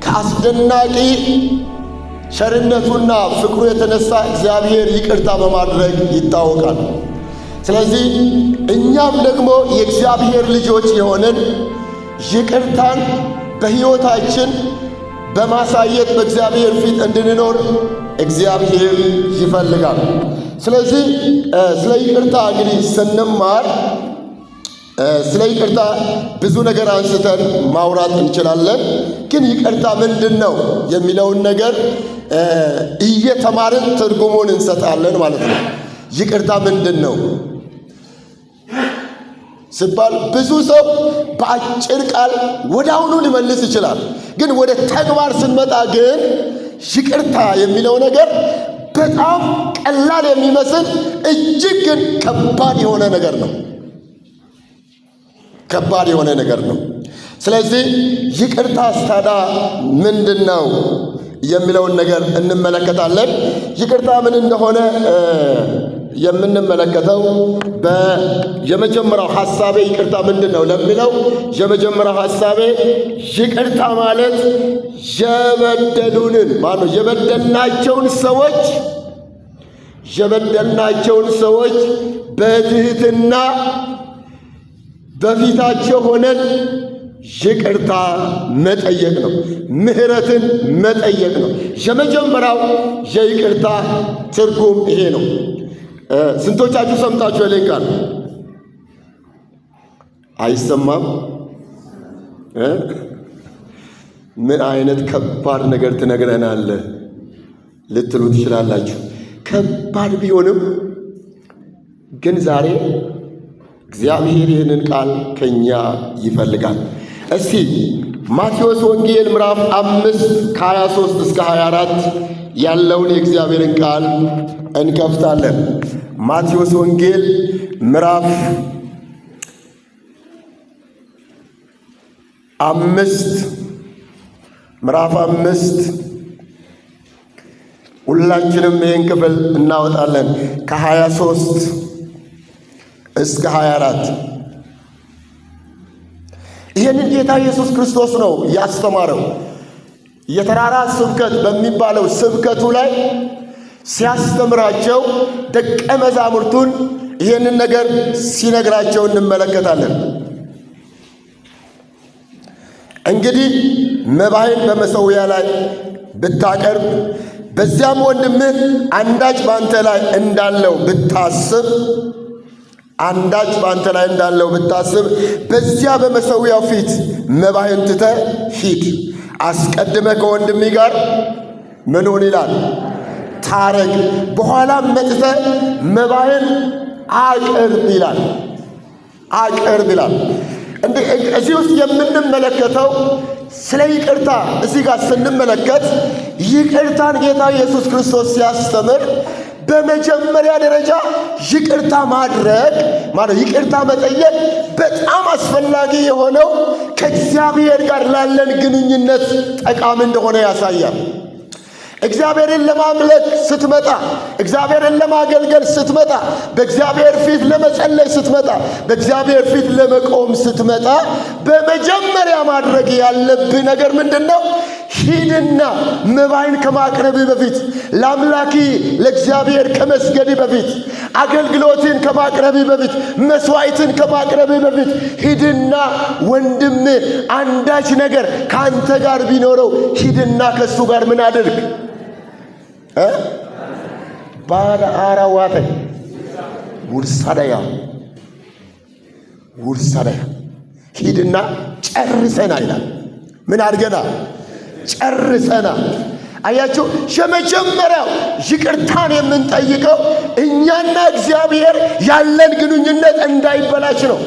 ከአስደናቂ ቸርነቱና ፍቅሩ የተነሳ እግዚአብሔር ይቅርታ በማድረግ ይታወቃል። ስለዚህ እኛም ደግሞ የእግዚአብሔር ልጆች የሆንን ይቅርታን በሕይወታችን በማሳየት በእግዚአብሔር ፊት እንድንኖር እግዚአብሔር ይፈልጋል። ስለዚህ ስለ ይቅርታ እንግዲህ ስንማር ስለ ይቅርታ ብዙ ነገር አንስተን ማውራት እንችላለን። ግን ይቅርታ ምንድን ነው የሚለውን ነገር እየተማርን ትርጉሙን እንሰጣለን ማለት ነው። ይቅርታ ምንድን ነው ሲባል ብዙ ሰው በአጭር ቃል ወዲያውኑ ሊመልስ ይችላል። ግን ወደ ተግባር ስንመጣ ግን ይቅርታ የሚለው ነገር በጣም ቀላል የሚመስል እጅግ ግን ከባድ የሆነ ነገር ነው። ከባድ የሆነ ነገር ነው። ስለዚህ ይቅርታ ታዲያ ምንድን ነው የሚለውን ነገር እንመለከታለን። ይቅርታ ምን እንደሆነ የምንመለከተው የመጀመሪያው ሐሳቤ ይቅርታ ምንድን ነው ለሚለው የመጀመሪያው ሐሳቤ ይቅርታ ማለት የበደሉንን ማነው የበደልናቸውን ሰዎች በትህትና በፊታቸው ሆነን ይቅርታ መጠየቅ ነው። ምህረትን መጠየቅ ነው። የመጀመሪያው የይቅርታ ትርጉም ይሄ ነው። ስንቶቻችሁ ሰምታችሁ ይሄን ቃል? አይሰማም? ምን አይነት ከባድ ነገር ትነግረናለህ ልትሉ ትችላላችሁ። ከባድ ቢሆንም ግን ዛሬ እግዚአብሔር ይህንን ቃል ከኛ ይፈልጋል። እስቲ ማቴዎስ ወንጌል ምዕራፍ 5 ከ23 እስከ 24 ያለውን የእግዚአብሔርን ቃል እንከፍታለን። ማቴዎስ ወንጌል ምዕራፍ 5፣ ምዕራፍ 5፣ ሁላችንም ይህን ክፍል እናወጣለን፣ ከ23 እስከ 24። ይህንን ጌታ ኢየሱስ ክርስቶስ ነው ያስተማረው። የተራራ ስብከት በሚባለው ስብከቱ ላይ ሲያስተምራቸው ደቀ መዛሙርቱን ይህንን ነገር ሲነግራቸው እንመለከታለን። እንግዲህ መባህን በመሠዊያ ላይ ብታቀርብ፣ በዚያም ወንድምህ አንዳች በአንተ ላይ እንዳለው ብታስብ፣ አንዳች በአንተ ላይ እንዳለው ብታስብ፣ በዚያ በመሠዊያው ፊት መባህን ትተህ ሂድ። አስቀድመህ ከወንድምህ ጋር ምን ሁን ይላል? ታረቅ። በኋላም መጥተህ መባህን አቅርብ ይላል። አቅርብ ይላል። እዚህ ውስጥ የምንመለከተው ስለ ይቅርታ እዚህ ጋር ስንመለከት ይቅርታን ጌታ ኢየሱስ ክርስቶስ ሲያስተምር በመጀመሪያ ደረጃ ይቅርታ ማድረግ ማለት ይቅርታ መጠየቅ በጣም አስፈላጊ የሆነው ከእግዚአብሔር ጋር ላለን ግንኙነት ጠቃሚ እንደሆነ ያሳያል። እግዚአብሔርን ለማምለክ ስትመጣ፣ እግዚአብሔርን ለማገልገል ስትመጣ፣ በእግዚአብሔር ፊት ለመጸለይ ስትመጣ፣ በእግዚአብሔር ፊት ለመቆም ስትመጣ በመጀመሪያ ማድረግ ያለብህ ነገር ምንድን ነው? ሂድና መባህን ከማቅረብህ በፊት፣ ለአምላክህ ለእግዚአብሔር ከመስገድህ በፊት፣ አገልግሎትን ከማቅረብህ በፊት፣ መስዋዕትን ከማቅረብህ በፊት ሂድና ወንድምህ አንዳች ነገር ከአንተ ጋር ቢኖረው ሂድና ከእሱ ጋር ምን አድርግ? ባለ አራዋተ ውርሳዳያ ውርሳዳያ ሂድና ጨርሰና ይላል። ምን አድርገና? ጨርሰና። አያችሁ፣ የመጀመሪያው ይቅርታን የምንጠይቀው እኛና እግዚአብሔር ያለን ግንኙነት እንዳይበላሽ ነው።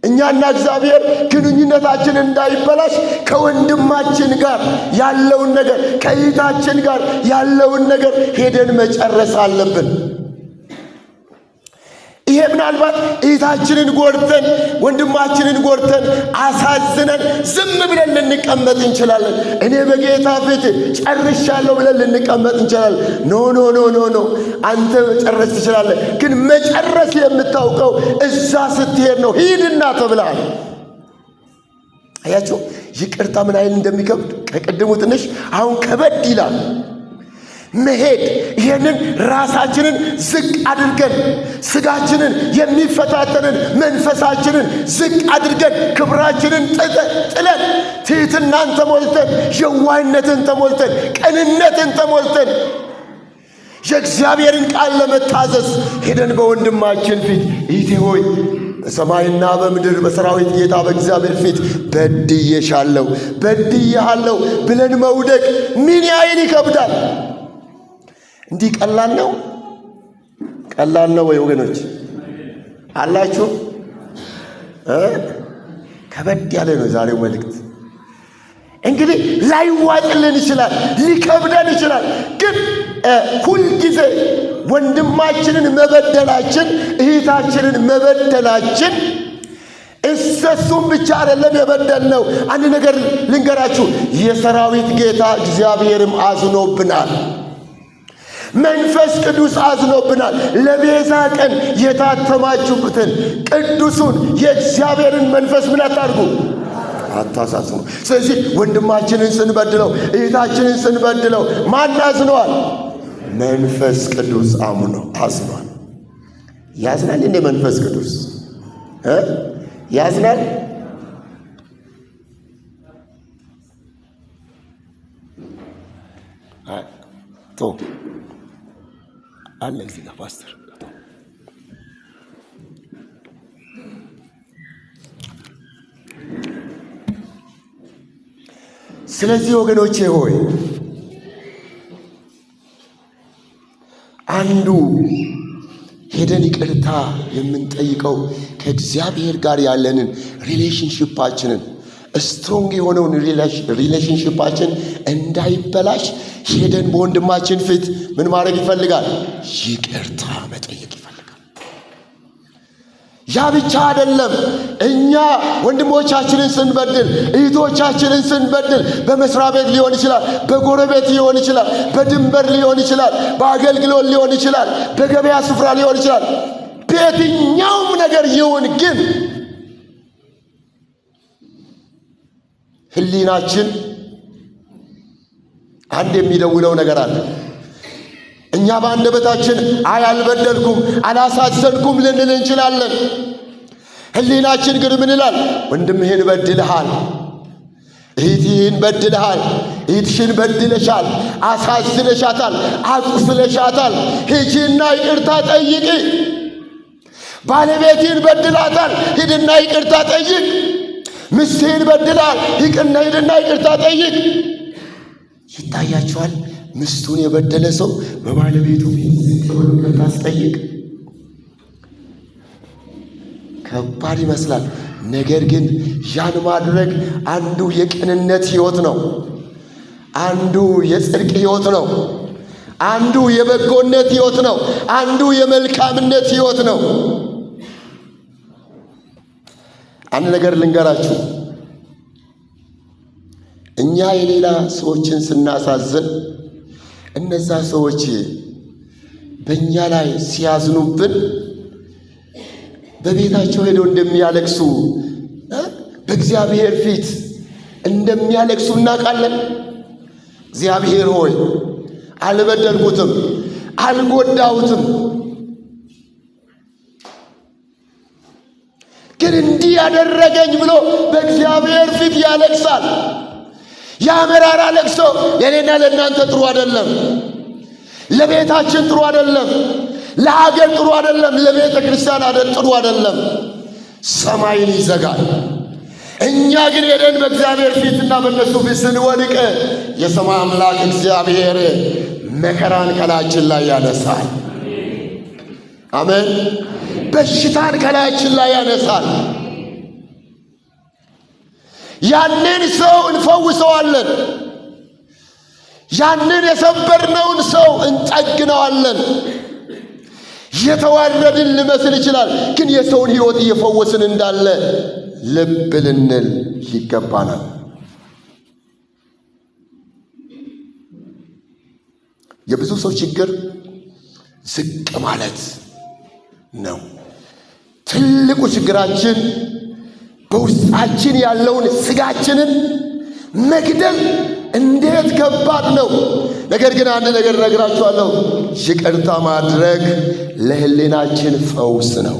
እኛና እግዚአብሔር ግንኙነታችን እንዳይበላሽ ከወንድማችን ጋር ያለውን ነገር፣ ከእህታችን ጋር ያለውን ነገር ሄደን መጨረስ አለብን። ይሄ ምናልባት እህታችንን ጎድተን፣ ወንድማችንን ጎድተን፣ አሳዝነን ዝም ብለን ልንቀመጥ እንችላለን። እኔ በጌታ ፊት ጨርሻለሁ ብለን ልንቀመጥ እንችላለን። No, no, no, no, no። አንተ መጨረስ ትችላለህ፣ ግን መጨረስ የምታውቀው እዛ ስትሄድ ነው። ሂድና ተብለሃል። አያቸው ይቅርታ ምን ያህል እንደሚከብድ ከቅድሙ ትንሽ አሁን ከበድ ይላል። መሄድ ይህንን ራሳችንን ዝቅ አድርገን ስጋችንን የሚፈታተንን መንፈሳችንን ዝቅ አድርገን ክብራችንን ጥለን ትሕትናን ተሞልተን የዋህነትን ተሞልተን ቅንነትን ተሞልተን የእግዚአብሔርን ቃል ለመታዘዝ ሄደን በወንድማችን ፊት እህቴ ሆይ በሰማይና በምድር በሰራዊት ጌታ በእግዚአብሔር ፊት በድዬሻለሁ፣ በድዬሃለሁ ብለን መውደቅ ምን ያህል ይከብዳል። እንዲህ ቀላል ነው? ቀላል ነው ወይ ወገኖች? አላችሁ? ከበድ ያለ ነው የዛሬው መልእክት። እንግዲህ ላይዋጥልን ይችላል፣ ሊከብደን ይችላል። ግን ሁልጊዜ ወንድማችንን መበደላችን እህታችንን መበደላችን እሰሱም ብቻ አይደለም የበደልነው። አንድ ነገር ልንገራችሁ፣ የሰራዊት ጌታ እግዚአብሔርም አዝኖብናል። መንፈስ ቅዱስ አዝኖብናል። ለቤዛ ቀን የታተማችሁበትን ቅዱሱን የእግዚአብሔርን መንፈስ ምን አታድርጉ? አታሳዝኑ። ስለዚህ ወንድማችንን ስንበድለው፣ እህታችንን ስንበድለው ማን አዝኗል? መንፈስ ቅዱስ አምኖ አዝኗል። ያዝናል እንዴ መንፈስ ቅዱስ ያዝናል? ቶ አለ እዚህ ጋር ፓስተር። ስለዚህ ወገኖቼ ሆይ አንዱ ሄደን ይቅርታ የምንጠይቀው ከእግዚአብሔር ጋር ያለንን relationship ኣችንን strong የሆነውን relationship ኣችን እንዳይበላሽ ሄደን በወንድማችን ፊት ምን ማድረግ ይፈልጋል? ይቅርታ መጠየቅ ይፈልጋል። ያ ብቻ አይደለም። እኛ ወንድሞቻችንን ስንበድል፣ እህቶቻችንን ስንበድል በመስሪያ ቤት ሊሆን ይችላል፣ በጎረቤት ሊሆን ይችላል፣ በድንበር ሊሆን ይችላል፣ በአገልግሎት ሊሆን ይችላል፣ በገበያ ስፍራ ሊሆን ይችላል። በየትኛውም ነገር ይሁን ግን ሕሊናችን አንድ የሚደውለው ነገር አለ። እኛ በአንደበታችን አይ አልበደልኩም፣ አላሳዘንኩም ልንል እንችላለን። ሕሊናችን ግን ምን ይላል? ወንድምህን በድልሃል፣ እህትህን በድልሃል፣ እህትሽን በድለሻል፣ አሳዝነሻታል፣ አቁስለሻታል፣ ሂጂና ይቅርታ ጠይቂ። ባለቤትህን በድላታል፣ ሂድና ይቅርታ ጠይቅ። ሚስትህን በድላል፣ ሂድና ይቅርታ ጠይቅ። ይታያቸዋል። ሚስቱን የበደለ ሰው በባለቤቱ ፊት ዝቅ ብሎ ይቅርታ ሲጠይቅ ከባድ ይመስላል። ነገር ግን ያን ማድረግ አንዱ የቅንነት ሕይወት ነው። አንዱ የጽድቅ ሕይወት ነው። አንዱ የበጎነት ሕይወት ነው። አንዱ የመልካምነት ሕይወት ነው። አንድ ነገር ልንገራችሁ። እኛ የሌላ ሰዎችን ስናሳዝን እነዛ ሰዎች በእኛ ላይ ሲያዝኑብን በቤታቸው ሄደው እንደሚያለቅሱ በእግዚአብሔር ፊት እንደሚያለቅሱ እናውቃለን። እግዚአብሔር ሆይ አልበደልኩትም፣ አልጎዳሁትም፣ ግን እንዲህ ያደረገኝ ብሎ በእግዚአብሔር ፊት ያለቅሳል። ያ መራራ ለቅሶ ለእኔና ለእናንተ ጥሩ አይደለም። ለቤታችን ጥሩ አይደለም። ለሀገር ጥሩ አይደለም። ለቤተ ክርስቲያን ጥሩ አይደለም። ሰማይን ይዘጋል። እኛ ግን ሄደን በእግዚአብሔር ፊትና በእነሱ ፊት ስንወድቅ የሰማይ አምላክ እግዚአብሔር መከራን ከላያችን ላይ ያነሳል። አሜን። በሽታን ከላያችን ላይ ያነሳል። ያንን ሰው እንፈውሰዋለን። ያንን የሰበርነውን ሰው እንጠግነዋለን። የተዋረድን ሊመስል ይችላል፣ ግን የሰውን ሕይወት እየፈወስን እንዳለ ልብ ልንል ይገባናል። የብዙ ሰው ችግር ዝቅ ማለት ነው። ትልቁ ችግራችን በውስጣችን ያለውን ስጋችንን መግደል እንዴት ከባድ ነው! ነገር ግን አንድ ነገር እነግራችኋለሁ፣ ይቅርታ ማድረግ ለሕሊናችን ፈውስ ነው።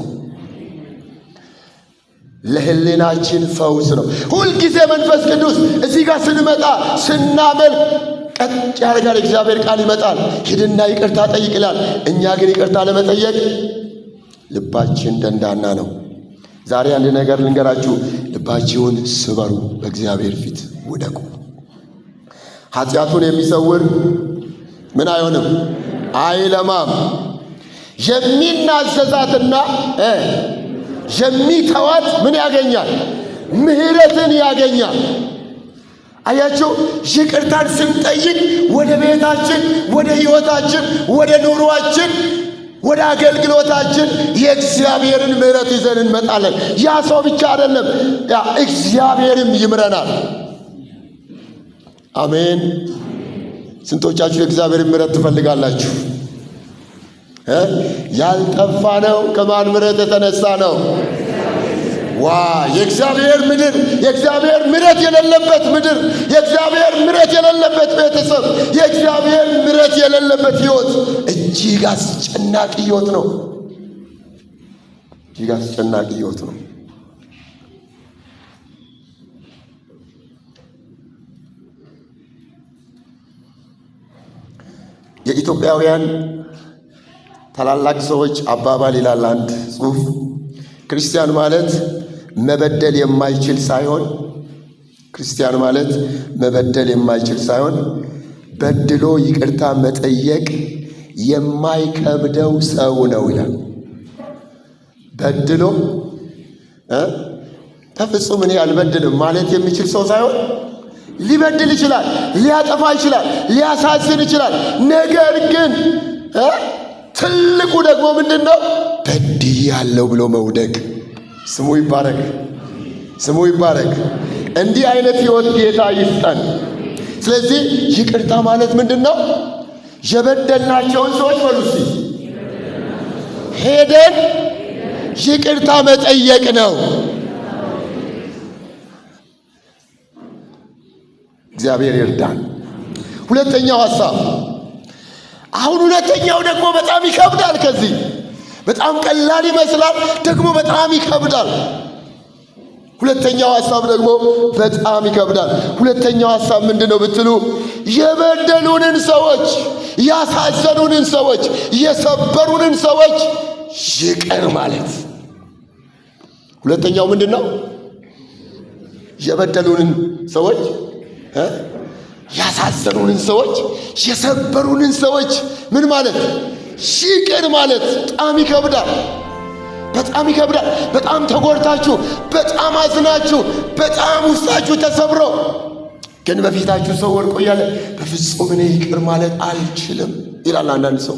ለሕሊናችን ፈውስ ነው። ሁልጊዜ መንፈስ ቅዱስ እዚህ ጋር ስንመጣ ስናመልክ ቀጥ ያደርጋል። እግዚአብሔር ቃል ይመጣል። ሂድና ይቅርታ ጠይቅ ይላል። እኛ ግን ይቅርታ ለመጠየቅ ልባችን ደንዳና ነው። ዛሬ አንድ ነገር ልንገራችሁ፣ ልባችሁን ስበሩ፣ በእግዚአብሔር ፊት ውደቁ። ኃጢአቱን የሚሰውር ምን አይሆንም? አይለማም። የሚናዘዛትና የሚተዋት ምን ያገኛል? ምሕረትን ያገኛል። አያችሁ፣ ይቅርታን ስንጠይቅ ወደ ቤታችን፣ ወደ ሕይወታችን፣ ወደ ኑሯችን፣ ወደ አገልግሎታችን የእግዚአብሔርን ምሕረት ይዘን እንመጣለን። ያ ሰው ብቻ አይደለም፣ ያ እግዚአብሔርም ይምረናል። አሜን። ስንቶቻችሁ የእግዚአብሔርን ምሕረት ትፈልጋላችሁ? ያልጠፋ ነው ከማን ምሕረት የተነሳ ነው? ዋ የእግዚአብሔር ምድር፣ የእግዚአብሔር ምሕረት የሌለበት ምድር፣ የእግዚአብሔር ምሕረት የሌለበት ቤተሰብ፣ የእግዚአብሔር ምሕረት የሌለበት ሕይወት እጅግ አስጨናቂ ሕይወት ነው። እጅግ አስጨናቂ ሕይወት ነው። የኢትዮጵያውያን ታላላቅ ሰዎች አባባል ይላል አንድ ጽሑፍ፣ ክርስቲያን ማለት መበደል የማይችል ሳይሆን፣ ክርስቲያን ማለት መበደል የማይችል ሳይሆን በድሎ ይቅርታ መጠየቅ የማይከብደው ሰው ነው ይላል። በድሎ በፍጹም እኔ አልበድልም ማለት የሚችል ሰው ሳይሆን ሊበድል ይችላል፣ ሊያጠፋ ይችላል፣ ሊያሳዝን ይችላል። ነገር ግን ትልቁ ደግሞ ምንድን ነው? በድያለሁ ብሎ መውደቅ። ስሙ ይባረክ፣ ስሙ ይባረክ። እንዲህ አይነት ሕይወት ጌታ ይስጠን። ስለዚህ ይቅርታ ማለት ምንድን ነው? የበደልናቸውን ሰዎች በሉ እስቲ ሄደን ይቅርታ መጠየቅ ነው። እግዚአብሔር ይርዳን። ሁለተኛው ሐሳብ፣ አሁን ሁለተኛው ደግሞ በጣም ይከብዳል። ከዚህ በጣም ቀላል ይመስላል፣ ደግሞ በጣም ይከብዳል። ሁለተኛው ሐሳብ ደግሞ በጣም ይከብዳል። ሁለተኛው ሐሳብ ምንድን ነው ብትሉ፣ የበደሉንን ሰዎች፣ ያሳዘኑንን ሰዎች፣ የሰበሩንን ሰዎች ይቅር ማለት። ሁለተኛው ምንድን ነው? የበደሉንን ሰዎች፣ ያሳዘኑንን ሰዎች፣ የሰበሩንን ሰዎች ምን ማለት? ይቅር ማለት። በጣም ይከብዳል። በጣም ይከብዳል። በጣም ተጎድታችሁ፣ በጣም አዝናችሁ፣ በጣም ውስጣችሁ ተሰብሮ ግን በፊታችሁ ሰው ወድቆ እያለ በፍጹም እኔ ይቅር ማለት አልችልም ይላል አንዳንድ ሰው።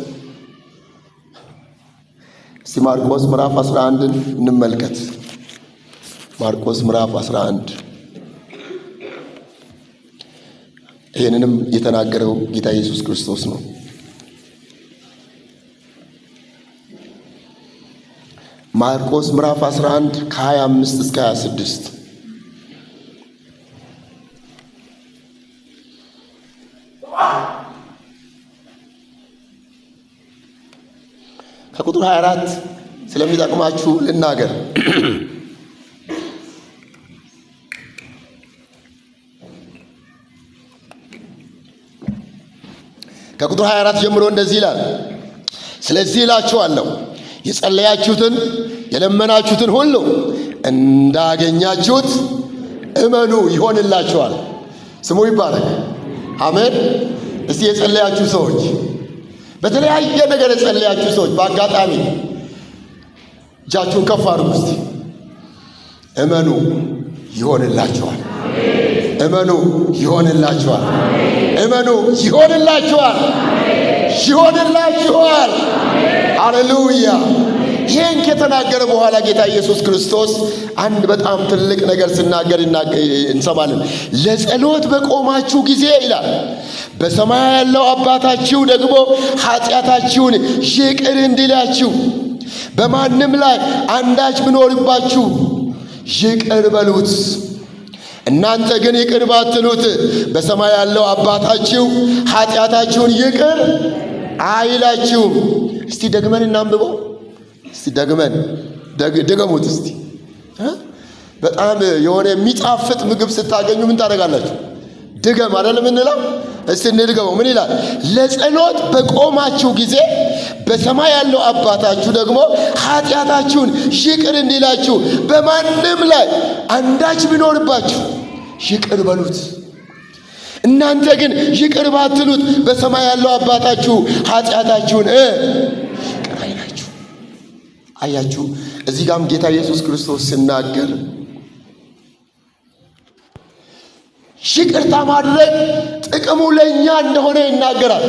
እስቲ ማርቆስ ምዕራፍ 11ን እንመልከት። ማርቆስ ምዕራፍ 11፣ ይህንንም የተናገረው ጌታ ኢየሱስ ክርስቶስ ነው። ማርቆስ ምዕራፍ 11 ከ25 እስከ 26። ከቁጥር 24 ስለሚጠቅማችሁ ልናገር። ከቁጥር 24 ጀምሮ እንደዚህ ይላል። ስለዚህ እላችኋለሁ፣ የጸለያችሁትን የለመናችሁትን ሁሉ እንዳገኛችሁት እመኑ፣ ይሆንላችኋል። ስሙ ይባረክ። አሜን። እስቲ የጸለያችሁ ሰዎች፣ በተለያየ ነገር የጸለያችሁ ሰዎች በአጋጣሚ እጃችሁን ከፍ አድርጉ እስቲ። እመኑ፣ ይሆንላችኋል። እመኑ፣ ይሆንላችኋል። እመኑ፣ ይሆንላችኋል። ይሆንላችኋል። ሃሌሉያ። ይህን ከተናገረ በኋላ ጌታ ኢየሱስ ክርስቶስ አንድ በጣም ትልቅ ነገር ሲናገር እንሰማለን። ለጸሎት በቆማችሁ ጊዜ ይላል፣ በሰማይ ያለው አባታችሁ ደግሞ ኃጢአታችሁን ይቅር እንዲላችሁ በማንም ላይ አንዳች ቢኖርባችሁ ይቅር በሉት። እናንተ ግን ይቅር ባትሉት በሰማይ ያለው አባታችሁ ኃጢአታችሁን ይቅር አይላችሁም። እስቲ ደግመን እናንብበው። እስቲ ደግመን ድገሙት እስቲ። በጣም የሆነ የሚጣፍጥ ምግብ ስታገኙ ምን ታደርጋላችሁ? ድገም አይደል የምንለው? እስቲ እንድገመው። ምን ይላል? ለጸሎት በቆማችሁ ጊዜ በሰማይ ያለው አባታችሁ ደግሞ ኃጢአታችሁን ይቅር እንዲላችሁ በማንም ላይ አንዳች ቢኖርባችሁ ይቅር በሉት። እናንተ ግን ይቅር ባትሉት በሰማይ ያለው አባታችሁ ኃጢአታችሁን ይቅር አይላችሁ። አያችሁ፣ እዚህ ጋም ጌታ ኢየሱስ ክርስቶስ ሲናገር ይቅርታ ማድረግ ጥቅሙ ለእኛ እንደሆነ ይናገራል።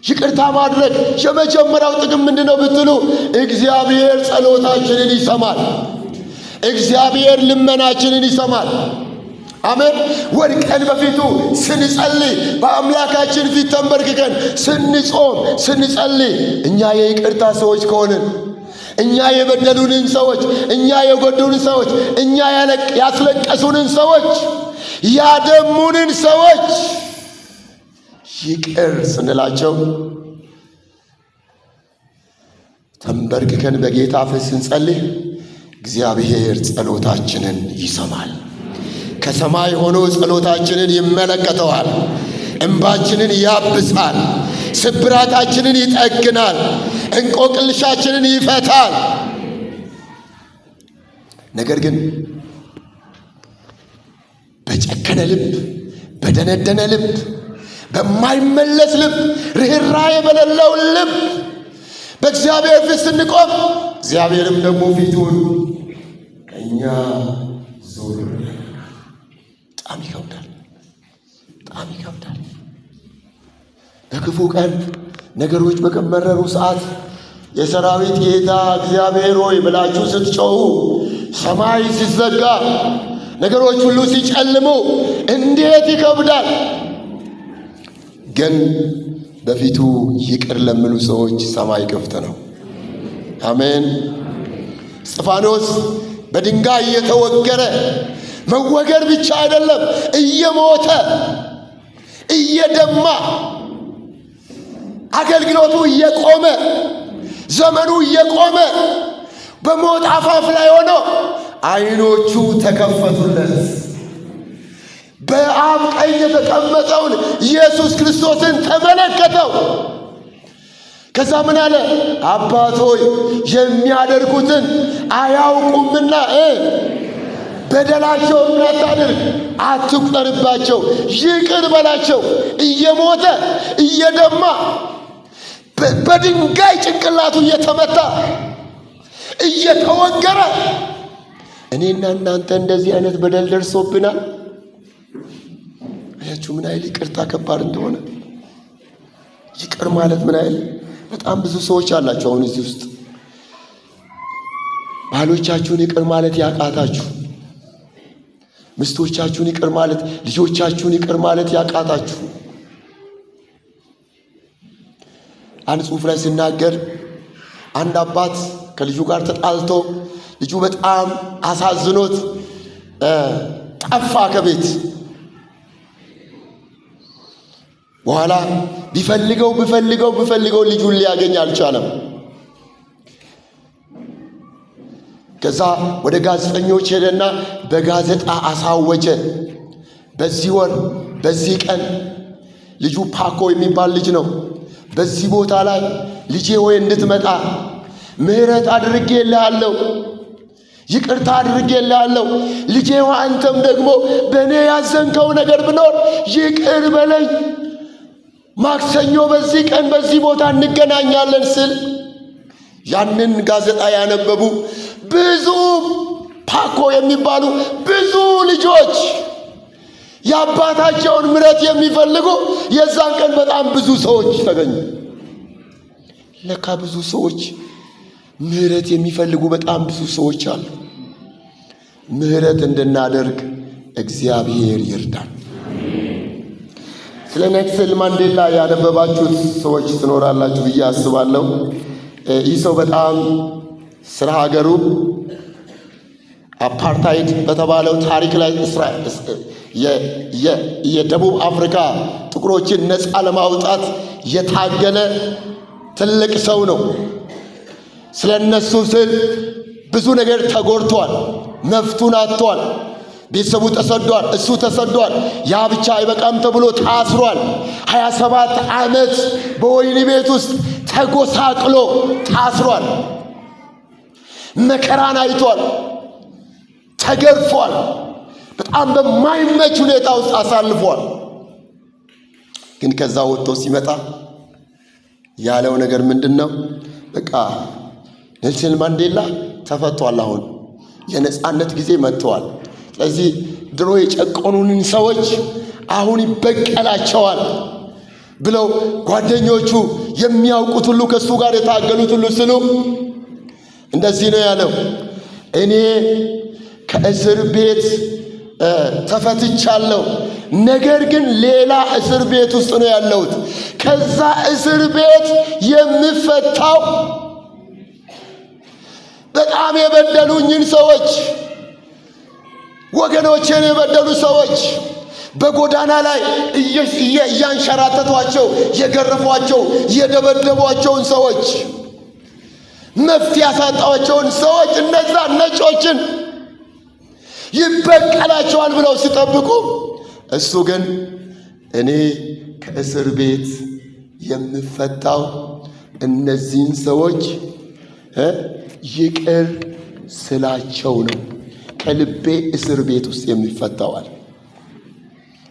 ይቅርታ ማድረግ የመጀመሪያው ጥቅም ምንድነው ብትሉ፣ እግዚአብሔር ጸሎታችንን ይሰማል። እግዚአብሔር ልመናችንን ይሰማል። አሜን። ወድቀን በፊቱ ስንጸልይ፣ በአምላካችን ፊት ተንበርክከን ስንጾም ስንጸልይ፣ እኛ የይቅርታ ሰዎች ከሆንን፣ እኛ የበደሉንን ሰዎች፣ እኛ የጎዱንን ሰዎች፣ እኛ ያስለቀሱንን ሰዎች፣ ያደሙንን ሰዎች ይቅር ስንላቸው፣ ተንበርክከን በጌታ ፊት ስንጸልይ እግዚአብሔር ጸሎታችንን ይሰማል። ከሰማይ ሆኖ ጸሎታችንን ይመለከተዋል። እንባችንን ያብሳል። ስብራታችንን ይጠግናል። እንቆቅልሻችንን ይፈታል። ነገር ግን በጨከነ ልብ፣ በደነደነ ልብ፣ በማይመለስ ልብ፣ ርኅራኄ በሌለው ልብ በእግዚአብሔር ፊት ስንቆም እግዚአብሔርም ደግሞ ፊቱን ከእኛ ዞር ያደርጋል። በጣም ይከብዳል። በጣም ይከብዳል። በክፉ ቀን ነገሮች በከመረሩ ሰዓት የሰራዊት ጌታ እግዚአብሔር ሆይ ብላችሁ ስትጮኹ፣ ሰማይ ሲዘጋ፣ ነገሮች ሁሉ ሲጨልሙ እንዴት ይከብዳል። ግን በፊቱ ይቅር ለሚሉ ሰዎች ሰማይ ክፍት ነው። አሜን። እስጢፋኖስ በድንጋይ እየተወገረ፣ መወገር ብቻ አይደለም፣ እየሞተ እየደማ፣ አገልግሎቱ እየቆመ፣ ዘመኑ እየቆመ፣ በሞት አፋፍ ላይ ሆኖ ዓይኖቹ ተከፈቱለት። በአብ ቀኝ የተቀመጠውን ኢየሱስ ክርስቶስን ተመለከተው። ከዛ ምን አለ? አባት ሆይ የሚያደርጉትን አያውቁምና በደላቸውን ምን አታድርግ፣ አትቁጠርባቸው፣ ይቅር በላቸው። እየሞተ እየደማ፣ በድንጋይ ጭንቅላቱ እየተመታ፣ እየተወገረ እኔና እናንተ እንደዚህ አይነት በደል ደርሶብናል። አያችሁ ምን ያህል ይቅርታ ከባድ እንደሆነ። ይቅር ማለት ምን ያህል፣ በጣም ብዙ ሰዎች አላችሁ አሁን እዚህ ውስጥ ባሎቻችሁን ይቅር ማለት ያቃታችሁ፣ ሚስቶቻችሁን ይቅር ማለት፣ ልጆቻችሁን ይቅር ማለት ያቃታችሁ። አንድ ጽሑፍ ላይ ሲናገር አንድ አባት ከልጁ ጋር ተጣልቶ ልጁ በጣም አሳዝኖት ጠፋ ከቤት። በኋላ ቢፈልገው ቢፈልገው ቢፈልገው ልጁን ሊያገኝ አልቻለም። ከዛ ወደ ጋዜጠኞች ሄደና በጋዜጣ አሳወጀ። በዚህ ወር በዚህ ቀን፣ ልጁ ፓኮ የሚባል ልጅ ነው። በዚህ ቦታ ላይ ልጄ ሆይ እንድትመጣ፣ ምሕረት አድርጌልሃለሁ፣ ይቅርታ አድርጌልሃለሁ። ልጄ ሆይ አንተም ደግሞ በእኔ ያዘንከው ነገር ብኖር ይቅር በለኝ። ማክሰኞ በዚህ ቀን በዚህ ቦታ እንገናኛለን ስል ያንን ጋዜጣ ያነበቡ ብዙ ፓኮ የሚባሉ ብዙ ልጆች፣ የአባታቸውን ምሕረት የሚፈልጉ፣ የዛን ቀን በጣም ብዙ ሰዎች ተገኙ። ለካ ብዙ ሰዎች ምሕረት የሚፈልጉ በጣም ብዙ ሰዎች አሉ። ምሕረት እንድናደርግ እግዚአብሔር ይርዳን። ስለ ኔልሰን ማንዴላ ያነበባችሁት ሰዎች ትኖራላችሁ ብዬ አስባለሁ። ይህ ሰው በጣም ስለ ሀገሩ አፓርታይድ በተባለው ታሪክ ላይ የደቡብ አፍሪካ ጥቁሮችን ነፃ ለማውጣት የታገለ ትልቅ ሰው ነው። ስለ እነሱ ስል ብዙ ነገር ተጎድቷል። መብቱን አጥቷል። ቤተሰቡ ተሰዷል። እሱ ተሰዷል። ያ ብቻ አይበቃም ተብሎ ታስሯል። 27 ዓመት በወህኒ ቤት ውስጥ ተጎሳቅሎ ታስሯል። መከራን አይቷል። ተገርፏል። በጣም በማይመች ሁኔታ ውስጥ አሳልፏል። ግን ከዛ ወጥቶ ሲመጣ ያለው ነገር ምንድን ነው? በቃ ኔልሰን ማንዴላ ተፈቷል። አሁን የነፃነት ጊዜ መጥተዋል። ስለዚህ ድሮ የጨቆኑንን ሰዎች አሁን ይበቀላቸዋል ብለው ጓደኞቹ የሚያውቁት ሁሉ፣ ከእሱ ጋር የታገሉት ሁሉ ስሉ እንደዚህ ነው ያለው፦ እኔ ከእስር ቤት ተፈትቻለሁ፣ ነገር ግን ሌላ እስር ቤት ውስጥ ነው ያለሁት። ከዛ እስር ቤት የምፈታው በጣም የበደሉኝን ሰዎች፣ ወገኖቼን የበደሉ ሰዎች፣ በጎዳና ላይ እያንሸራተቷቸው፣ የገረፏቸው፣ የደበደቧቸውን ሰዎች፣ መፍትሄ ያሳጣቸውን ሰዎች፣ እነዛ ነጮችን ይበቀላቸዋል ብለው ሲጠብቁ እሱ ግን እኔ ከእስር ቤት የምፈታው እነዚህን ሰዎች ይቅር ስላቸው ነው ከልቤ እስር ቤት ውስጥ የሚፈታዋል።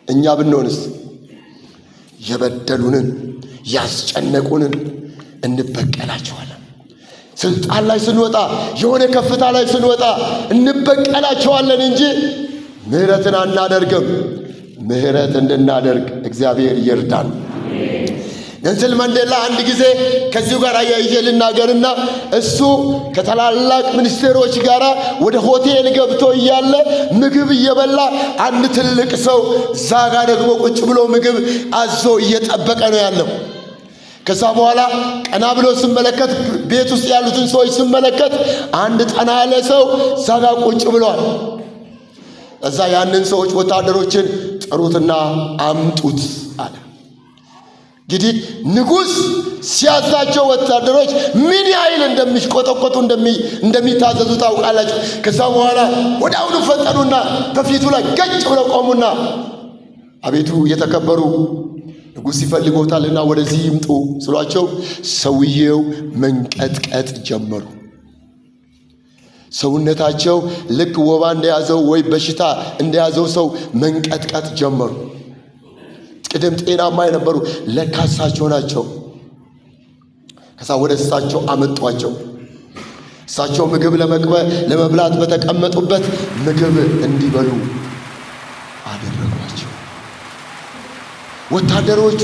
እኛ ብንሆንስ የበደሉንን፣ ያስጨነቁንን እንበቀላቸዋለን። ስልጣን ላይ ስንወጣ፣ የሆነ ከፍታ ላይ ስንወጣ እንበቀላቸዋለን እንጂ ምህረትን አናደርግም። ምህረት እንድናደርግ እግዚአብሔር ይርዳን። ኔልሰን ማንዴላ አንድ ጊዜ፣ ከዚሁ ጋር አያይዤ ልናገርና፣ እሱ ከታላላቅ ሚኒስቴሮች ጋር ወደ ሆቴል ገብቶ እያለ ምግብ እየበላ አንድ ትልቅ ሰው እዛ ጋ ደግሞ ቁጭ ብሎ ምግብ አዞ እየጠበቀ ነው ያለው። ከዛ በኋላ ቀና ብሎ ስመለከት፣ ቤት ውስጥ ያሉትን ሰዎች ስመለከት አንድ ጠና ያለ ሰው እዛ ጋ ቁጭ ብሏል። እዛ ያንን ሰዎች ወታደሮችን ጥሩትና አምጡት አለ። እንግዲህ ንጉሥ ሲያዛቸው ወታደሮች ምን ያህል እንደሚሽቆጠቆጡ፣ እንደሚታዘዙ ታውቃላችሁ። ከዛ በኋላ ወዲያውኑ ፈጠኑና በፊቱ ላይ ገጭ ብለው ቆሙና አቤቱ የተከበሩ ንጉሥ ይፈልጎታልና ወደዚህ ይምጡ ስሏቸው ሰውየው መንቀጥቀጥ ጀመሩ። ሰውነታቸው ልክ ወባ እንደያዘው ወይ በሽታ እንደያዘው ሰው መንቀጥቀጥ ጀመሩ። ቅድም ጤናማ የነበሩ ለካ እሳቸው ናቸው። ከዛ ወደ እሳቸው አመጧቸው። እሳቸው ምግብ ለመብላት በተቀመጡበት ምግብ እንዲበሉ አደረጓቸው። ወታደሮቹ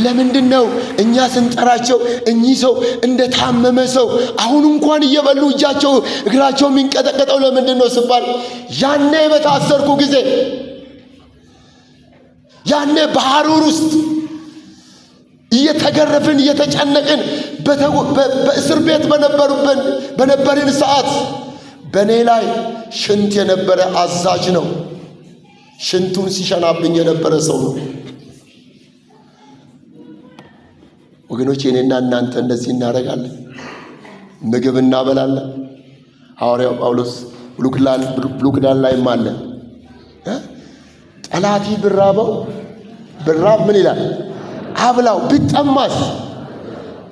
ለምንድን ነው እኛ ስንጠራቸው እኚህ ሰው እንደ ታመመ ሰው አሁን እንኳን እየበሉ እጃቸው እግራቸው የሚንቀጠቀጠው ለምንድን ነው ሲባል፣ ያኔ በታሰርኩ ጊዜ፣ ያኔ በሐሩር ውስጥ እየተገረፍን፣ እየተጨነቅን በእስር ቤት በነበርን ሰዓት በእኔ ላይ ሽንት የነበረ አዛዥ ነው። ሽንቱን ሲሸናብኝ የነበረ ሰው ነው። ወገኖች፣ እኔና እናንተ እንደዚህ እናደርጋለን። ምግብ እናበላለን። ሐዋርያው ጳውሎስ ብሉይ ኪዳን ላይም አለ። ጠላቴ ብራብ ምን ይላል? አብላው፣ ቢጠማስ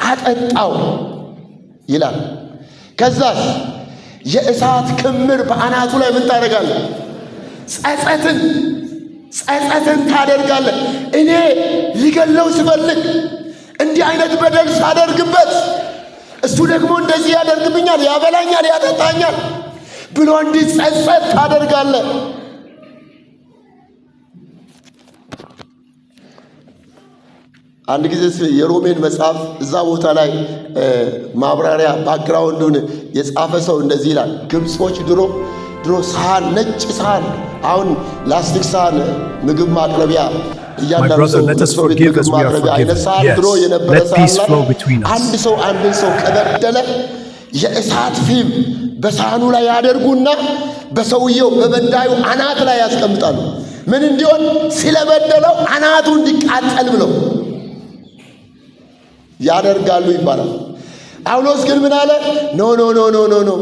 አጠጣው ይላል። ከዛስ የእሳት ክምር በአናቱ ላይ ምን ታደርጋለህ? ጸጸትን ታደርጋለህ። እኔ ሊገለው ስፈልግ እንዲህ አይነት በደል ሳደርግበት እሱ ደግሞ እንደዚህ ያደርግብኛል፣ ያበላኛል፣ ያጠጣኛል ብሎ እንዲጸጸት ታደርጋለህ። አንድ ጊዜ የሮሜን መጽሐፍ እዛ ቦታ ላይ ማብራሪያ background ኡን የጻፈ ሰው እንደዚህ ይላል። ግብጾች ድሮ ድሮ ሳህን፣ ነጭ ሳህን፣ አሁን ላስቲክ ሳህን ምግብ ማቅረቢያ እያንዳንዱ ሰው ምግብ ማቅረቢያ አይነት ሳህን፣ ድሮ የነበረ ሳህን ላይ አንድ ሰው አንድን ሰው ከበደለ የእሳት ፊም በሳህኑ ላይ ያደርጉና በሰውየው በበዳዩ አናት ላይ ያስቀምጣሉ። ምን እንዲሆን? ስለበደለው አናቱ እንዲቃጠል ብለው ያደርጋሉ ይባላል። ጳውሎስ ግን ምን አለ? No, no, no, no, no, no፣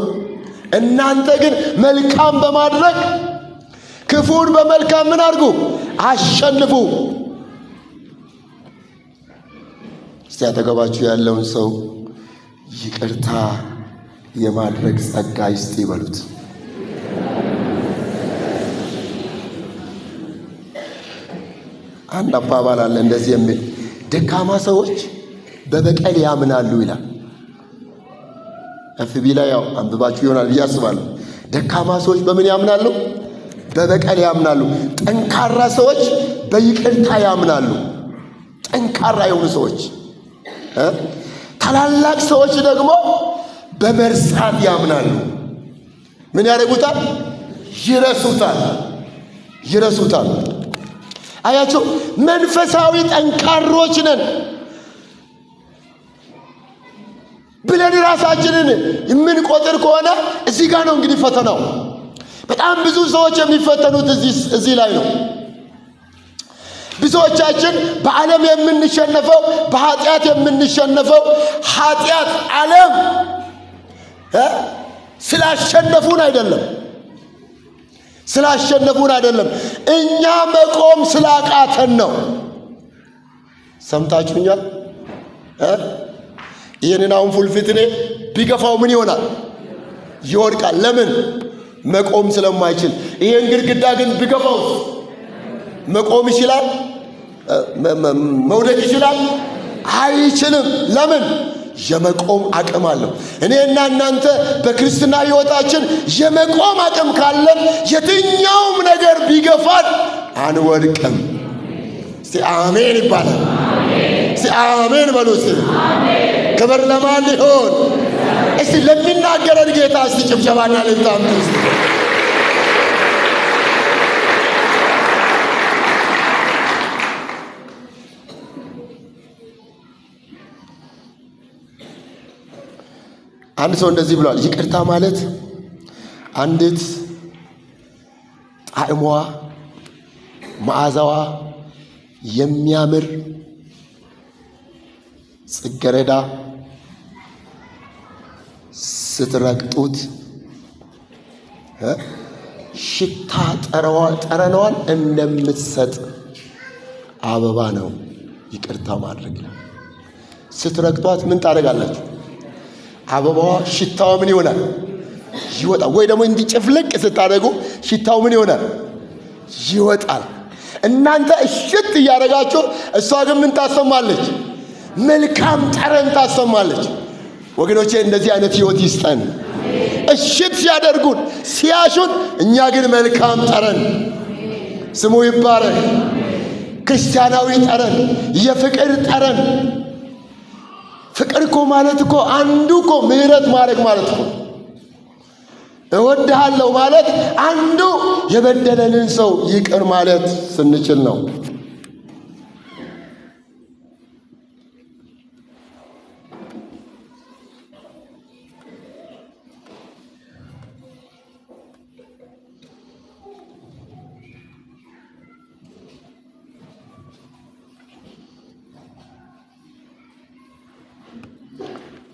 እናንተ ግን መልካም በማድረግ ክፉን በመልካም ምን አድርጉ? አሸንፉ። እስቲ አጠገባችሁ ያለውን ሰው ይቅርታ የማድረግ ጸጋ ይስጥ ይበሉት። አንድ አባባል አለ እንደዚህ የሚል፣ ደካማ ሰዎች በበቀል ያምናሉ ይላል። FB ላይ ያው አንብባችሁ ይሆናል ብዬ አስባለሁ። ደካማ ሰዎች በምን ያምናሉ? በበቀል ያምናሉ። ጠንካራ ሰዎች በይቅርታ ያምናሉ። ጠንካራ የሆኑ ሰዎች፣ ታላላቅ ሰዎች ደግሞ በመርሳት ያምናሉ። ምን ያደርጉታል? ይረሱታል፣ ይረሱታል። አያቸው፣ መንፈሳዊ ጠንካሮች ነን ብለን ራሳችንን የምንቆጥር ከሆነ እዚህ ጋር ነው እንግዲህ ፈተናው። በጣም ብዙ ሰዎች የሚፈተኑት እዚህ ላይ ነው። ብዙዎቻችን በዓለም የምንሸነፈው፣ በኃጢአት የምንሸነፈው ኃጢአት ዓለም ስላሸነፉን አይደለም፣ ስላሸነፉን አይደለም፣ እኛ መቆም ስላቃተን ነው። ሰምታችሁኛል? ይህንን አሁን ፉልፊት እኔ ቢገፋው ምን ይሆናል? ይወድቃል። ለምን? መቆም ስለማይችል። ይህን ግድግዳ ግን ቢገፋው መቆም ይችላል? መውደቅ ይችላል? አይችልም። ለምን? የመቆም አቅም አለው። እኔና እናንተ በክርስትና ሕይወታችን የመቆም አቅም ካለን የትኛውም ነገር ቢገፋን አንወድቅም። እስቲ አሜን ይባላል። እስቲ አሜን በሉ። እስቲ ክብር ለማን ይሆን? እስቲ ለሚናገረን ጌታ እስቲ ጭብጨባና እልልታ አምጡ እስቲ። አንድ ሰው እንደዚህ ብሏል። ይቅርታ ማለት አንዲት ጣዕሟ መዓዛዋ የሚያምር ጽጌረዳ ስትረግጡት ሽታ ጠረኗን እንደምትሰጥ አበባ ነው ይቅርታ ማድረግ ይላል። ስትረግጧት ምን ታደርጋላችሁ? አበባዋ ሽታዋ ምን ይሆናል? ይወጣል። ወይ ደግሞ እንዲጭፍልቅ ስታደርጉ ሽታው ምን ይሆናል? ይወጣል። እናንተ እሽት እያደረጋችሁ እሷ ግን ምን ታሰማለች? መልካም ጠረን ታሰማለች። ወገኖቼ እንደዚህ አይነት ህይወት ይስጠን። እሽት ሲያደርጉን ሲያሹን፣ እኛ ግን መልካም ጠረን፣ ስሙ ይባረክ። ክርስቲያናዊ ጠረን፣ የፍቅር ጠረን። ፍቅር እኮ ማለት እኮ አንዱ እኮ ምህረት ማድረግ ማለት እኮ፣ እወድሃለሁ ማለት አንዱ የበደለንን ሰው ይቅር ማለት ስንችል ነው።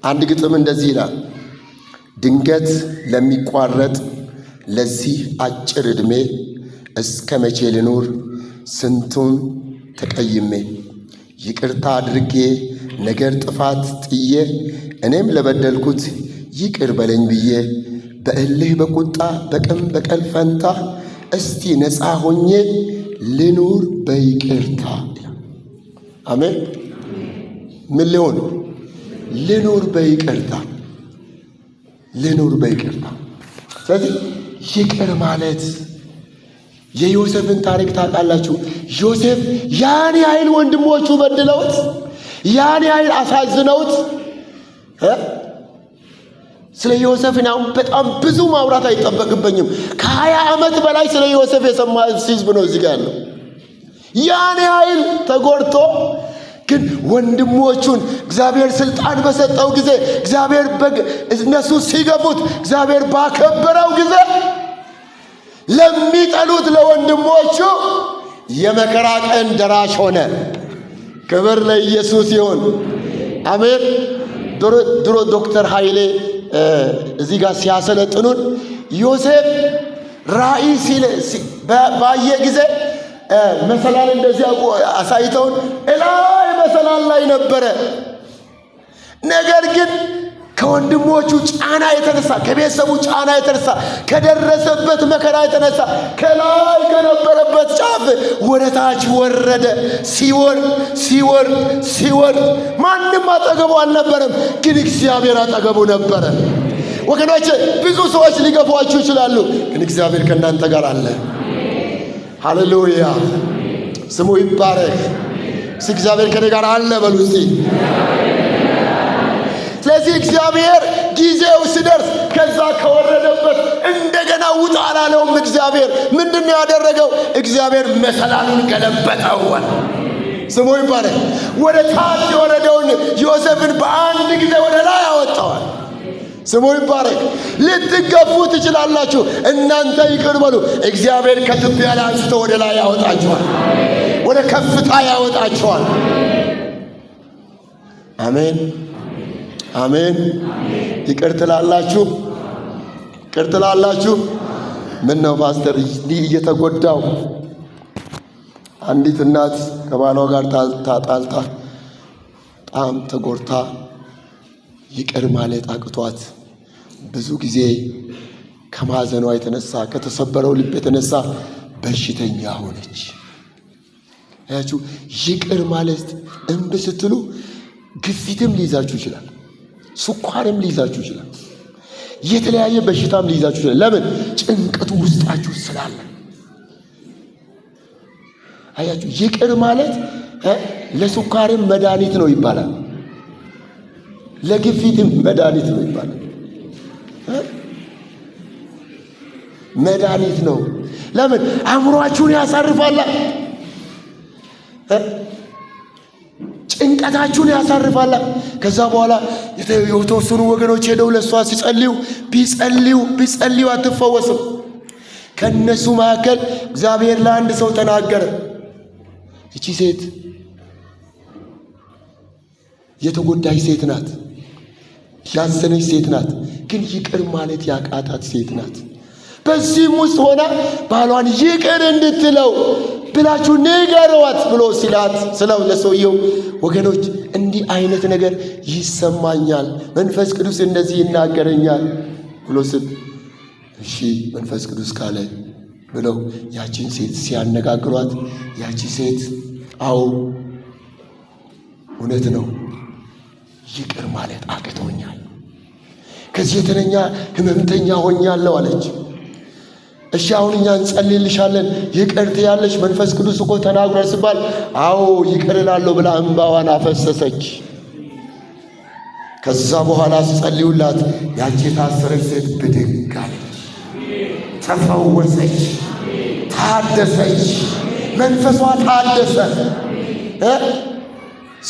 አንድ ግጥም እንደዚህ ይላል። ድንገት ለሚቋረጥ ለዚህ አጭር ዕድሜ እስከ መቼ ልኑር ስንቱን ተቀይሜ? ይቅርታ አድርጌ ነገር ጥፋት ጥዬ እኔም ለበደልኩት ይቅር በለኝ ብዬ፣ በእልህ በቁጣ በቅም በቀል ፈንታ እስቲ ነፃ ሆኜ ልኑር በይቅርታ ይላል። አሜን። ምን ሊሆን? ልኑር በይቅርታ፣ ልኑር በይቅርታ። ስለዚህ ይቅር ማለት፣ የዮሴፍን ታሪክ ታውቃላችሁ። ዮሴፍ ያን ያህል ወንድሞቹ በድለውት፣ ያን ያህል አሳዝነውት፣ ስለ ዮሴፍ አሁን በጣም ብዙ ማውራት አይጠበቅብኝም። ከ20 ዓመት በላይ ስለ ዮሴፍ የሰማ ህዝብ ነው እዚህ ጋር ያለው። ያን ያህል ተጎድቶ ግን ወንድሞቹን እግዚአብሔር ስልጣን በሰጠው ጊዜ፣ እግዚአብሔር እነሱ ሲገፉት እግዚአብሔር ባከበረው ጊዜ ለሚጠሉት ለወንድሞቹ የመከራ ቀን ደራሽ ሆነ። ክብር ለኢየሱስ ይሁን። አሜን። ድሮ ዶክተር ኃይሌ እዚህ ጋር ሲያሰለጥኑን ዮሴፍ ራእይ ባየ ጊዜ መሰላል እንደዚህ አሳይተውን እላይ መሰላል ላይ ነበረ። ነገር ግን ከወንድሞቹ ጫና የተነሳ፣ ከቤተሰቡ ጫና የተነሳ፣ ከደረሰበት መከራ የተነሳ ከላይ ከነበረበት ጫፍ ወደ ታች ወረደ። ሲወርድ ሲወርድ ሲወርድ ማንም አጠገቡ አልነበረም፣ ግን እግዚአብሔር አጠገቡ ነበረ። ወገኖች፣ ብዙ ሰዎች ሊገፏችሁ ይችላሉ፣ ግን እግዚአብሔር ከእናንተ ጋር አለ። ሃሌሉያ፣ ስሙ ይባረክ። እስኪ እግዚአብሔር ከኔ ጋር አለ በሉ እስቲ። ስለዚህ እግዚአብሔር ጊዜው ሲደርስ ከዛ ከወረደበት እንደገና ውጣ አላለውም። እግዚአብሔር ምንድን ነው ያደረገው? እግዚአብሔር መሰላሉን ገለበጠው። ስሙ ይባረክ። ወደ ታች የወረደውን ዮሴፍን በአንድ ጊዜ ወደ ላይ አወጣዋል። ስሙ ይባረክ። ልትገፉ ትችላላችሁ። እናንተ ይቅር በሉ። እግዚአብሔር ከትቢያ ላይ አንስቶ ወደ ላይ ያወጣችኋል። ወደ ከፍታ ያወጣችኋል። አሜን አሜን። ይቅር ትላላችሁ? ይቅር ትላላችሁ? ምን ነው ፓስተር፣ እንዲህ እየተጎዳው። አንዲት እናት ከባሏ ጋር ታጣልታ በጣም ተጎድታ ይቅር ማለት አቅቷት ብዙ ጊዜ ከማዘኗ የተነሳ፣ ከተሰበረው ልብ የተነሳ በሽተኛ ሆነች። አያችሁ፣ ይቅር ማለት እምቢ ስትሉ ግፊትም ሊይዛችሁ ይችላል፣ ስኳርም ሊይዛችሁ ይችላል፣ የተለያየ በሽታም ሊይዛችሁ ይችላል። ለምን? ጭንቀቱ ውስጣችሁ ስላለ። አያችሁ፣ ይቅር ማለት ለስኳርም መድኃኒት ነው ይባላል፣ ለግፊትም መድኃኒት ነው ይባላል። መድኃኒት ነው። ለምን? አእምሯችሁን ያሳርፋላ፣ ጭንቀታችሁን ያሳርፋላ። ከዛ በኋላ የተወሰኑ ወገኖች ሄደው ለእሷ ሲጸልዩ፣ ቢጸልዩ ቢጸልዩ አትፈወስም። ከእነሱ መካከል እግዚአብሔር ለአንድ ሰው ተናገረ። እቺ ሴት የተጎዳች ሴት ናት፣ ያዘነች ሴት ናት፣ ግን ይቅር ማለት ያቃታት ሴት ናት። በዚህም ውስጥ ሆና ባሏን ይቅር እንድትለው ብላችሁ ንገሯት ብሎ ሲላት ስለው ለሰውየው፣ ወገኖች፣ እንዲህ አይነት ነገር ይሰማኛል፣ መንፈስ ቅዱስ እንደዚህ ይናገረኛል ብሎ ስል፣ እሺ መንፈስ ቅዱስ ካለ ብለው ያቺን ሴት ሲያነጋግሯት ያቺ ሴት አዎ እውነት ነው፣ ይቅር ማለት አቅቶኛል፣ ከዚህ የተነኛ ህመምተኛ ሆኛለሁ አለች። እሺ አሁን እኛ እንጸልይልሻለን፣ ይቅር ትያለሽ፣ መንፈስ ቅዱስ እኮ ተናግሯል ሲባል አዎ ይቅር እላለሁ ብላ እንባዋን አፈሰሰች። ከዛ በኋላ ሲጸልዩላት ያቺ የታሰረች ሴት ብድግ አለች፣ ተፈወሰች፣ ታደሰች፣ መንፈሷ ታደሰ፣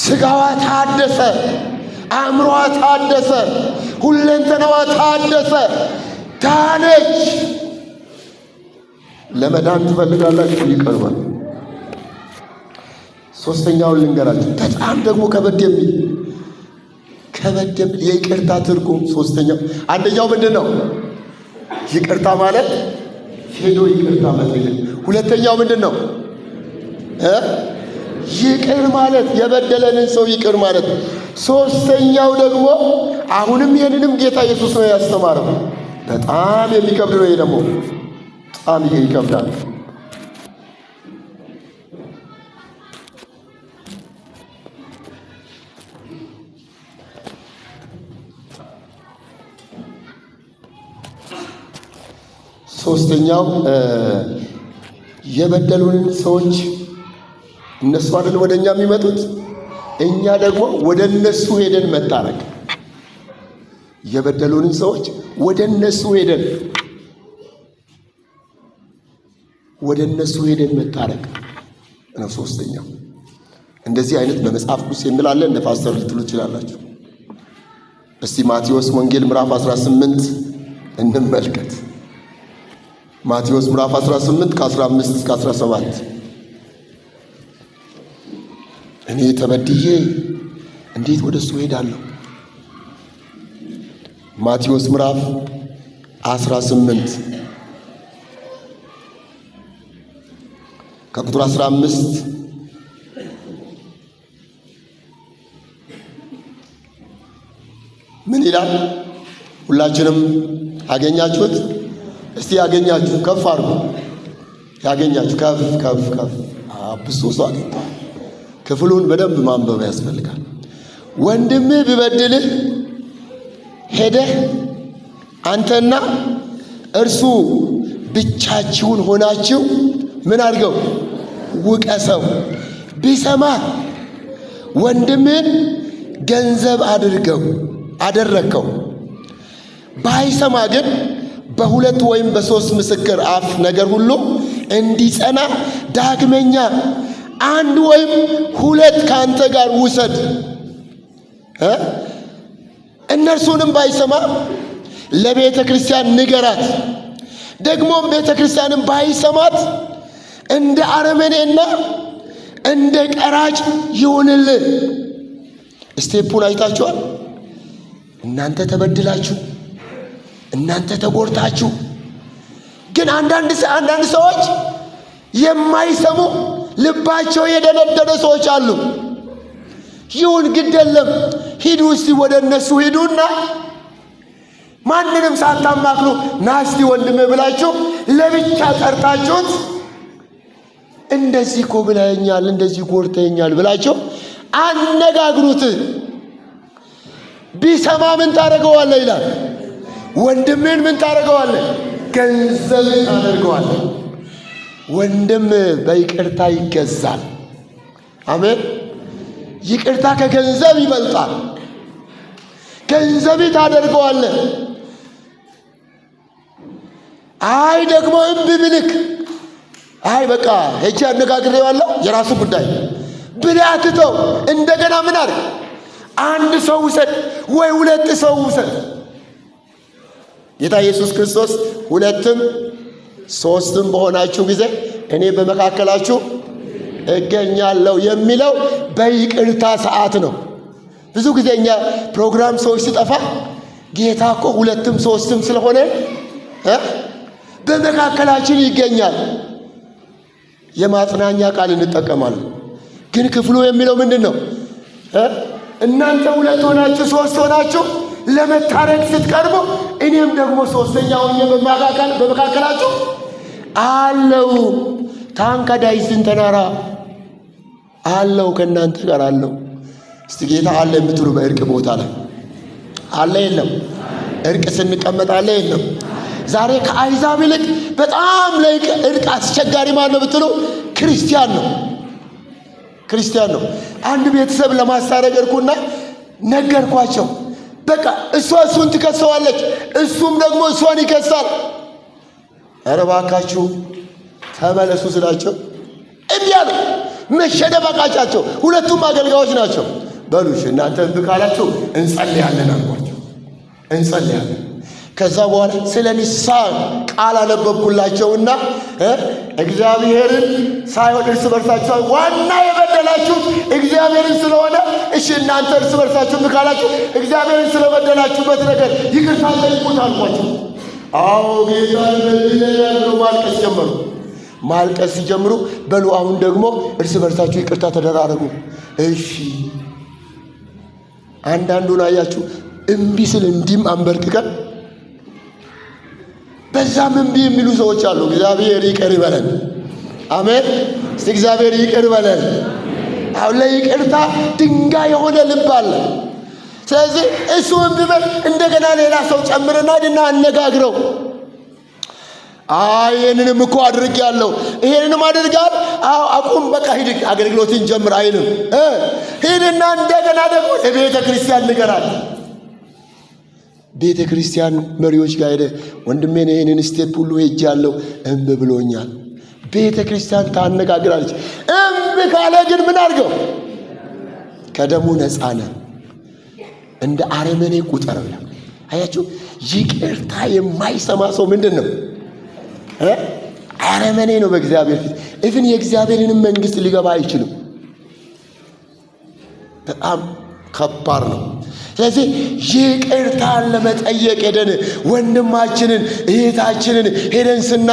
ስጋዋ ታደሰ፣ አእምሯ ታደሰ፣ ሁለንተናዋ ታደሰ፣ ዳነች። ለመዳን ትፈልጋላችሁ? ይቅር በሉ። ሶስተኛውን ልንገራችሁ። በጣም ደግሞ ከበድ የሚል የይቅርታ ትርጉም ሶስተኛው። አንደኛው ምንድን ነው? ይቅርታ ማለት ሄዶ ይቅርታ መጠየቅ። ሁለተኛው ምንድን ነው? ይቅር ማለት የበደለንን ሰው ይቅር ማለት። ሶስተኛው ደግሞ አሁንም ይህንንም ጌታ ኢየሱስ ነው ያስተማረው። በጣም የሚከብድ ነው። ይሄ ደግሞ በጣም ይከብዳል። ሶስተኛው የበደሉንን ሰዎች እነሱ አይደል ወደ እኛ የሚመጡት፣ እኛ ደግሞ ወደ እነሱ ሄደን መታረቅ። የበደሉንን ሰዎች ወደ እነሱ ሄደን መታረቅ ነው ሶስተኛው። እንደዚህ አይነት በመጽሐፍ ቅዱስ የሚል አለ እንደ ፓስተር ልትሉ ትችላላችሁ። እስቲ ማቴዎስ ወንጌል ምዕራፍ 18 እንመልከት። ማቴዎስ ምዕራፍ 18 ከ15 እስከ 17። እኔ ተበድዬ እንዴት ወደ እሱ እሄዳለሁ? ማቴዎስ ምዕራፍ 18 ከቁጥር 15 ምን ይላል? ሁላችንም አገኛችሁት? እስቲ ያገኛችሁ ከፍ አድርጉ። ያገኛችሁ ከፍ ከፍ ከፍ። ብዙ ሰው አግኝቷል። ክፍሉን በደንብ ማንበብ ያስፈልጋል። ወንድምህ ቢበድልህ ሄደህ አንተና እርሱ ብቻችሁን ሆናችሁ ምን አድርገው? ውቀሰው። ቢሰማ ወንድምህን ገንዘብ አድርገው አደረግከው። ባይሰማ ግን በሁለት ወይም በሶስት ምስክር አፍ ነገር ሁሉ እንዲጸና ዳግመኛ አንድ ወይም ሁለት ከአንተ ጋር ውሰድ። እነርሱንም ባይሰማ ለቤተ ክርስቲያን ንገራት። ደግሞም ቤተ ክርስቲያንም ባይሰማት እንደ አረመኔና እንደ ቀራጭ ይሁንልህ። Step ኡን አይታችኋል። እናንተ ተበድላችሁ፣ እናንተ ተጎድታችሁ፣ ግን አንዳንድ ሰዎች የማይሰሙ ልባቸው የደነደነ ሰዎች አሉ። ይሁን ግድ የለም፣ ሂዱ እስቲ ወደ እነሱ ሂዱና ማንንም ሳታማክሩ ና እስቲ ወንድሜ ብላችሁ ለብቻ ጠርታችሁት እንደዚህ እኮ ብለኸኛል፣ እንደዚህ ጎድተኸኛል ብላችሁ አነጋግሩት። ቢሰማ ምን ታደርገዋለህ ይላል። ወንድምህን ምን ታደርገዋለህ? ገንዘብ ታደርገዋለህ። ወንድም በይቅርታ ይገዛል። አሜን። ይቅርታ ከገንዘብ ይበልጣል። ገንዘብ ታደርገዋለህ። አይ ደግሞ እምቢ ብልክ፣ አይ በቃ ሄጄ አነጋግሬዋለሁ የራሱ ጉዳይ ብለህ አትተው። እንደገና ምን አድርግ? አንድ ሰው ውሰድ ወይ ሁለት ሰው ውሰድ። ጌታ ኢየሱስ ክርስቶስ ሁለትም ሶስትም በሆናችሁ ጊዜ እኔ በመካከላችሁ እገኛለሁ የሚለው በይቅርታ ሰዓት ነው። ብዙ ጊዜ እኛ ፕሮግራም ሰዎች ሲጠፋ ጌታ እኮ ሁለትም ሶስትም ስለሆነ በመካከላችን ይገኛል። የማጽናኛ ቃል እንጠቀማለን። ግን ክፍሉ የሚለው ምንድን ነው? እናንተ ሁለት ሆናችሁ ሶስት ሆናችሁ ለመታረቅ ስትቀርቡ እኔም ደግሞ ሶስተኛ ሆኜ በመካከላችሁ አለው። ታንከዳይዝን ተናራ አለው፣ ከእናንተ ጋር አለው። እስቲ ጌታ አለ የምትሉ በእርቅ ቦታ ላይ አለ የለም? እርቅ ስንቀመጥ አለ የለም? ዛሬ ከአሕዛብ ይልቅ በጣም ለእርቅ አስቸጋሪ ማን ነው ብትሉ ክርስቲያን ነው። ክርስቲያን ነው። አንድ ቤተሰብ ለማስታረቅ እርኩና ነገርኳቸው። በቃ እሷ እሱን ትከሰዋለች፣ እሱም ደግሞ እሷን ይከሳል። ኧረ እባካችሁ ተመለሱ ስላቸው እምቢ አሉ። መሸነፍ አቃቻቸው። ሁለቱም አገልጋዮች ናቸው። በሉ እሺ እናንተ እምቢ ካላችሁ እንጸልያለን አልኳቸው። እንጸልያለን። ከዛ በኋላ ስለ ንስሐ ቃል አነበብኩላቸውና እግዚአብሔርን ሳይሆን እርስ በርሳችሁ ዋና የበደላችሁት እግዚአብሔርን ስለሆነ እሺ እናንተ እርስ በርሳችሁ እምቢ ካላችሁ እግዚአብሔርን ስለበደላችሁበት ነገር ይቅርታ ጠይቁት አልኳቸው። አዎ ጌታ በድለናል ብለው ማልቀስ ጀመሩ። ማልቀስ ሲጀምሩ በሉ አሁን ደግሞ እርስ በርሳችሁ ይቅርታ ተደራረጉ። እሺ አንዳንዱን አያችሁ እምቢ ስል እንዲህም አንበርክከን በዛም እምቢ የሚሉ ሰዎች አሉ። እግዚአብሔር ይቅር ይበለን። አሜን። እስቲ እግዚአብሔር ይቅር ይበለን። አሁን ለይቅርታ ድንጋይ የሆነ ልብ አለ። ስለዚህ እሱ እምቢ በል እንደገና ሌላ ሰው ጨምርና ሂድና አነጋግረው። አይ ይሄንንም እኮ አድርጌያለሁ፣ ይሄንንም አድርጋል። አዎ አቁም፣ በቃ ሂድ አገልግሎትን ጀምር አይልም። ሂድና እንደገና ደግሞ ለቤተ ክርስቲያን ንገራት። ቤተ ክርስቲያን መሪዎች ጋር ሄደ፣ ወንድሜን ይሄንን step ሁሉ ሄጃለሁ እምቢ ብሎኛል። ቤተ ክርስቲያን ታነጋግራለች። እምቢ ካለ ግን ምን አድርገው? ከደሙ ነፃ ነህ፣ እንደ አረመኔ ቁጠረው ይላል። አያችሁ፣ ይቅርታ የማይሰማ ሰው ምንድን ነው? አረመኔ ነው በእግዚአብሔር ፊት። Even የእግዚአብሔርንም መንግሥት ሊገባ አይችልም። በጣም ከባድ ነው። ስለዚህ ይቅርታን ለመጠየቅ ሄደን ወንድማችንን እህታችንን ሄደን ስና